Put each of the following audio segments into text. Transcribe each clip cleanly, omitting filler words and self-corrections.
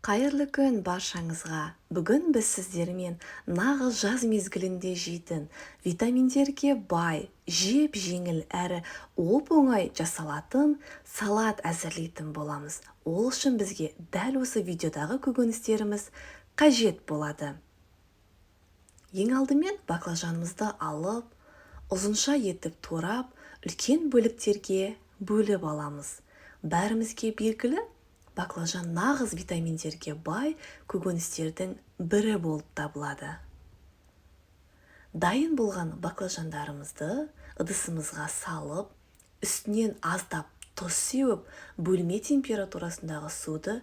Қайырлы күн баршаңызға. Бүгін біз сіздермен нағыз жаз мезгілінде жейтін, витаминдерге бай, жеп-жеңіл әрі оп-оңай жасалатын салат әзірлейтін боламыз. Ол үшін бізге дәл осы видеодағы көкөністеріміз қажет болады. Ең алдымен баклажанымызды алып, ұзынша етіп турап, үлкен бөліктерге бөліп аламыз. Бәрімізге белгілі, баклажан нағыз витаминдерге бай көкөністердің бірі болып табылады. Дайын болған баклажандарымызды ыдысымызға салып, үстінен аздап тұз сеуіп, бөлме температурасындағы суды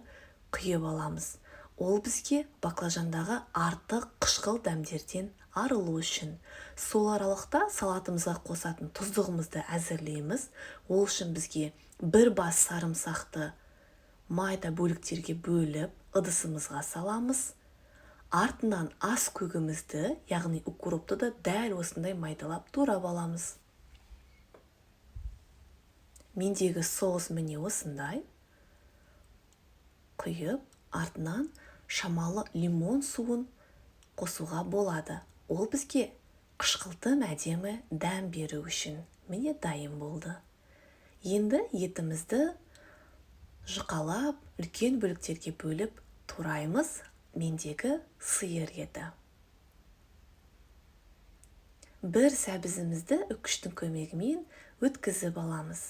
құйып аламыз. Ол бізге баклажандағы артық қышқыл дәмдерден арылу үшін. Сол аралықта салатымызға қосатын тұздығымызды әзірлейміз. Ол үшін бізге бір бас сарымсақты майда бөліктерге бөліп, ыдысымызға саламыз. Артынан ас көгімізді, яғни укропты да дәл осындай майдалап турап аламыз. Мендегі соус міне осындай. Құйып, артынан шамалы лимон суын қосуға болады. Ол бізге қышқылтым әдемі дәм беру үшін. Міне дайын болды. Енді етімізді жұқалап, үлкен бөліктерге бөліп тураймыз. Мендегі сиыр еті. Бір сәбізімізді үкіштің көмегімен өткізіп аламыз.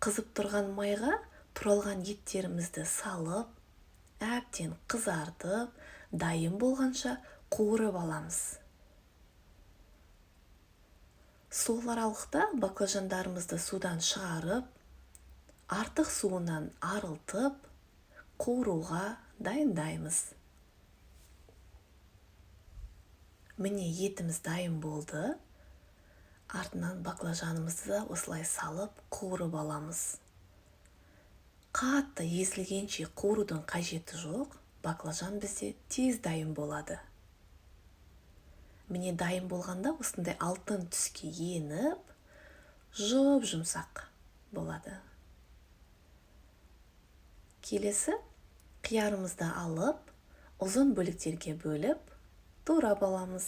Қызып тұрған майға туралған еттерімізді салып, әбден қызартып, дайын болғанша қуырып аламыз. Сол аралықта баклажандарымызды судан шығарып, артық суынан арылтып, қуыруға дайындаймыз. Міне етіміз дайын болды. Артынан баклажанымызды да осылай салып қуырып аламыз. Қатты езілгенше қуырудың қажеті жоқ, баклажан бізде тез дайын болады. Міне дайын болғанда осындай алтын түске еніп, жұп-жұмсақ болады. Келесі қиярымызды алып, ұзын бөліктерге бөліп, турап аламыз.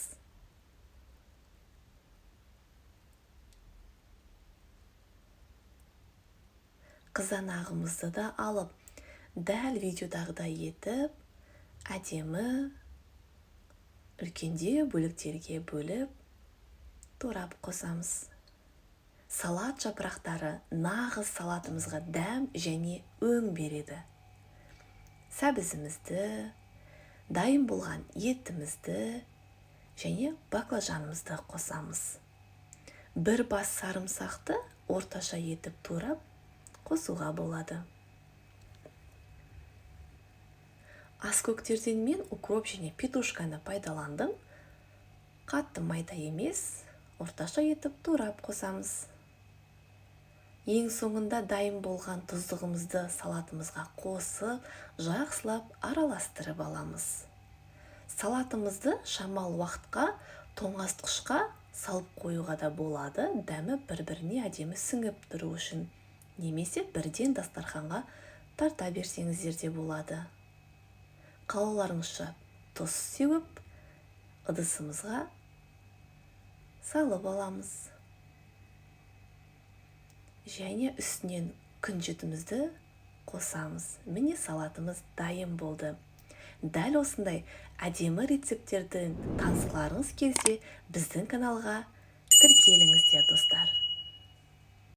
Қызанағымызды да алып, дәл видеодағыдай етіп, әдемі үлкендеу бөліктерге бөліп, турап қосамыз. Салат жапырақтары нағыз салатымызға дәм және өң береді. Сәбізімізді, дайын болған етімізді және баклажанымызды қосамыз. Бір бас сарымсақты орташа етіп турап қосуға болады. Аскөктерден мен укроп және петрушканы пайдаландым. Қатты майда емес, орташа етіп турап қосамыз. Ең соңында дайын болған тұздығымызды салатымызға қосып, жақсылап араластырып аламыз. Салатымызды шамалы уақытқа тоңазытқышқа салып қоюға да болады, дәмі бір-біріне әдемі сіңіп тұру үшін. Немесе бірден дастарханға тарта берсеңіздер де болады. Қалауларыңызша тұз сеуіп, ыдысымызға салып аламыз. Және үстінен күнжітімізді қосамыз. Міне салатымыз дайын болды. Дәл осындай әдемі рецепттердің танысқыларыңыз келсе, біздің каналға тіркеліңіздер, достар.